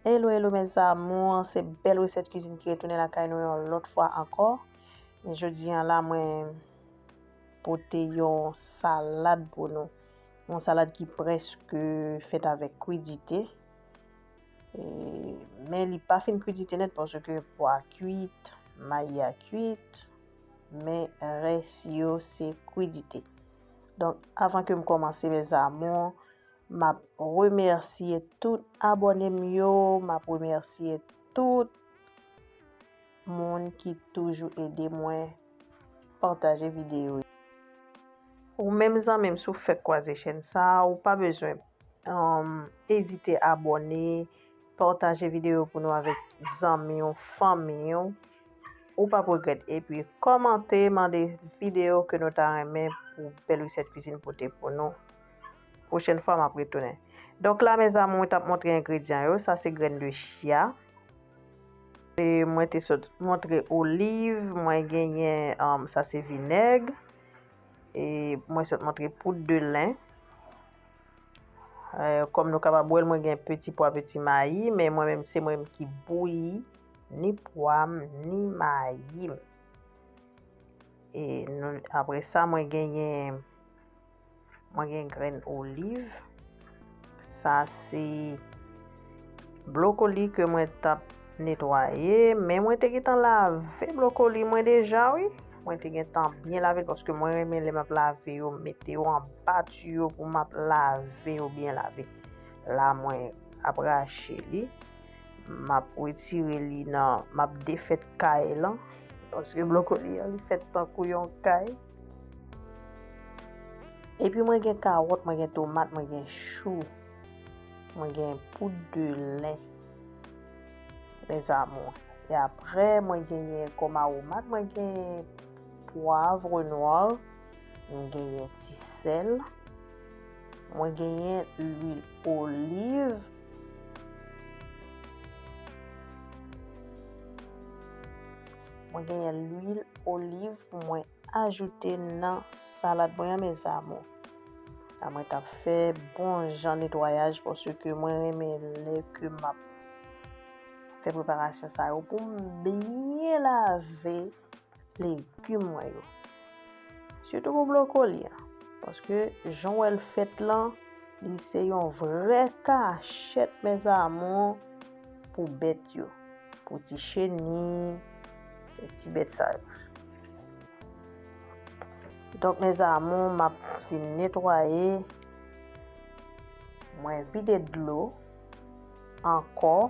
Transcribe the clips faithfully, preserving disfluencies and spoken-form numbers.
Hello, hello, mes amours, se bèl resèt kwizin ki retounen lakay nou yon lòt fwa ankò. Men jodi a la, mwen pote yon salad pou nou. Yon salad ki prèske fèt avèk kwidite. E, men li pa fin kwidite nèt paske pwa kwit, mayi a kwit, men rès yo se kwidite. Donk, avan ke m kòmanse, mes amours, m ap remèsye tout abòne m yo, m ap remèsye tout moun ki toujou ede mwen pataje videyo yo. Ou menm zanmi m, si w fèk kwaze chèn sa a, ou pa bezwen, um, ezite abòne, pataje videyo pou nou avèk zanmi w, fanmi w. Ou p ap regrèt. Epi kòmante, mande videyo ke nou ta renmen pou bèl resèt kwizin pote pou nou. Pwochèn fwa, m ap retounen. Donk la, mes amours, mwen t ap montre engredyan yo. Sa se grenn de chia. E mwen te sot montre oliv, mwen genyen, um, sa se vinèg. E mwen sot montre poud de len. E, kòm nou kapab wè l, mwen gen peti pwa, peti mayi, men mwen menm, se mwen menm ki bouyi ni pwa m, ni mayi m. E nou, apre sa, mwen genyen, mwen gen grenn oliv. Sa se blokoli ke mwen t ap netwaye, men mwen te gentan lave blokoli mwen deja, wi. Mwen te gentan byen lave l paske mwen renmen lè m ap lave yo, m mete yo anba tiyo pou m ap lave yo byen lave. La, mwen ap rache li. M ap retire li nan, m ap defèt kay lan, paske blokoli an, li fèt tankou yon kay. Epi mwen gen kawòt, mwen gen tomat, mwen gen chou, mwen gen poud de len, mes amours. E apre, mwen genyen kòm awomat, mwen gen pwav nwa, mwen genyen ti sèl, mwen genyen lwil oliv, mwen genyen lwil oliv pou mwen ajoute nan salad mwen an, mes amours. La mwen t ap fè bon jan netwayaj paske mwen renmen lè ke m ap fè preparasyon sa yo pou m byen lave legim mwen yo. Sitou pou blokoli an. Paske jan w wè l fèt lan, li se yon vrè kachèt, mes amours, pou bèt yo. Pou ti cheni, e ti bèt sa yo. Donk, mes amours, m ap fin netwaye. Mwen vide dlo ankò.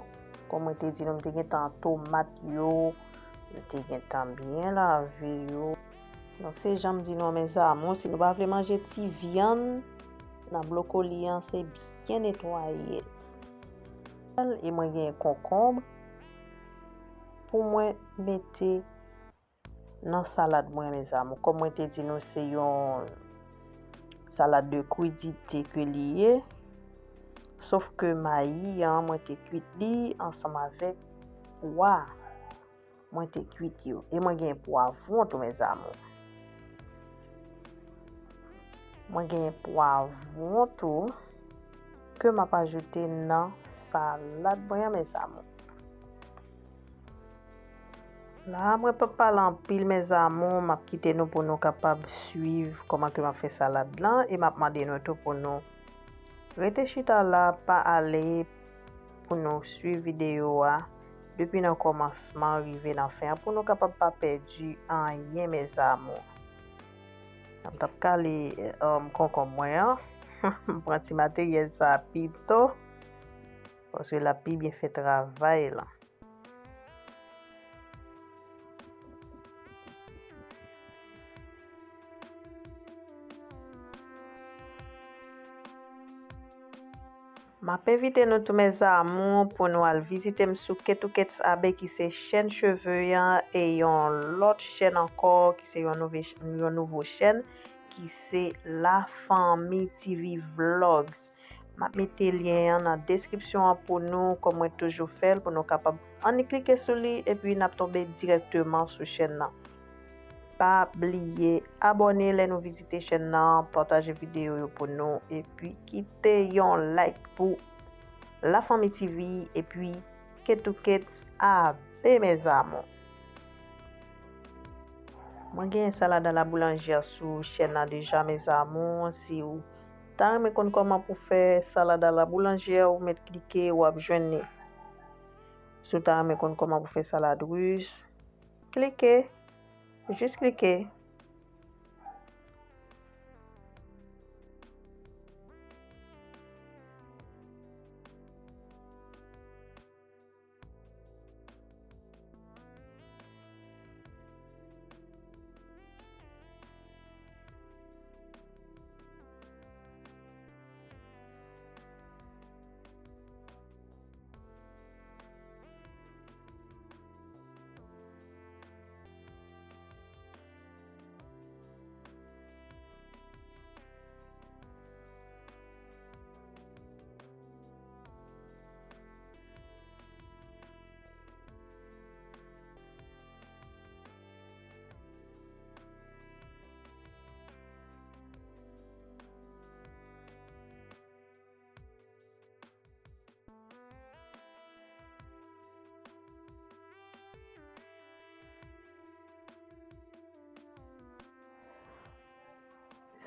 Kòm mwen te di nou, m te gentan tomat yo, m te gentan byen lave yo. Donk, se jan m di nou an, mes amours, si nou pa vle manje ti vyann nan blokoli an, se byen netwaye l. E mwen gen konkonb pou mwen mete nan salad mwen, mes amours. Kòm mwen te di nou, se yon salad de kwidite ke li ye. Sof ke mayi an, mwen te kwit li ansanm avèk pwa. Mwen te kwit yo. E mwen gen pwavwon tou, mes amours. Mwen gen pwavwon tou ke m ap ajoute nan salad mwen an, mes amours. La, mwen p ap pale anpil, mes amours, m ap kite nou pou nou kapab swiv kòman ke m ap fè salad lan, e m ap mande nou tou pou nou rete chita la, pa ale, pou nou swiv videyo a depi nan kòmansman rive nan fen an, pou nou kapab pa pèdi anyen, mes amours. M t ap kale, um, konkonb mwen an. M pran ti materyèl sa pito, paske l ap pi byen fè travay lan. M ap envite nou tou, mes amours, pou nou al vizite m sou Ketouquets Abbé, ki se chèn cheve an, e yon lòt chèn ankò, ki se yon nouve, yon nouvo chèn, ki se La Famille T V Vlogs. M ap mete lyen an nan deskripsyon an pou nou, kòm mwen toujou fè l, pou nou kapab annik klike sou li, epi n ap tonbe dirèkteman sou chèn nan. Pa bliye abòne lè nou vizite chèn nan, pataje videyo yo pou nou, epi kite yon like pou Lafanmi TV, epi Ketou Kets abe, mes amours. Mwen gen salad à la boulangère sou chèn nan deja, mes amours. Si w ta renmen konn kòman pou fè salad à la boulangère, ou mèt klike, w ap jwenn li. Si w ta renmen konn kòman pou fè salad russe, klike, jis klike.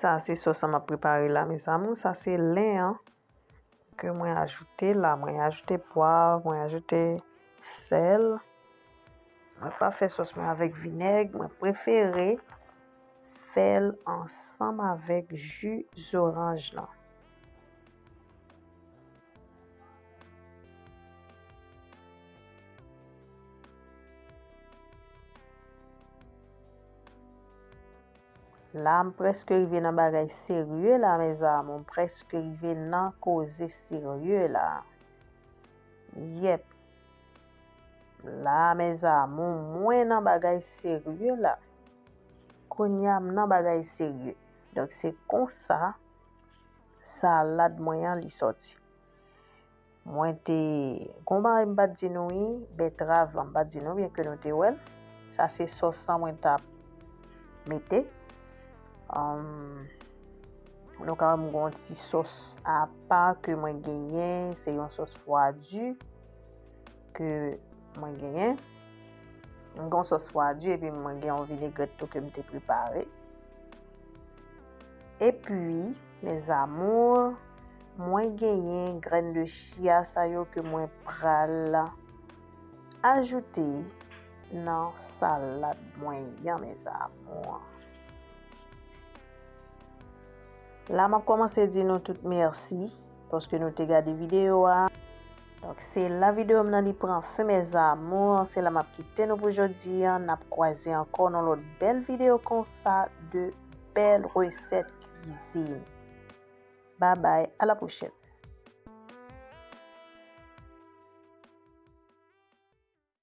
Sa se sòs an m ap prepare la, mes amours. Sa se len an ke mwen ajoute la. Mwen ajoute pwav, mwen ajoute sèl. Mwen pa fè sòs mwen avèk vinèg. Mwen prefere fè l ansanm avèk ji zoranj lan. La, m prèske rive nan bagay serye la, mes amours. M prèske rive nan koze serye la. Yèp. La, mes amours, mwen nan bagay serye la. Kounye a, m nan bagay serye. Donk, se konsa salad mwen an li sòti. Mwen te, gon bagay m pa t di nou wi, bètrav lan m pa t di nou, byen ke nou te wè l. Sa se sòs lan mwen t ap mete. Anm, nou ka wè m gon ti sòs apa ke mwen genyen, se yon sòs fwadi ke mwen genyen. M gon sòs fwadi epi mwen gen yon vinegrèt tou ke m te prepare. Epi, mes amours, mwen genyen grenn de chia sa yo ke mwen pral ajoute nan salad mwen an, mes amours. La, m ap kòmanse di nou tout mèsi paske nou te gade videyo a. Donk, se la videyo m nan li pran fen, mes amours. Se la m ap kite nou pou jodi a. N ap kwaze ankò nan lòt bèl videyo konsa de bèl resèt kwizin. Babay, a la pwochèn.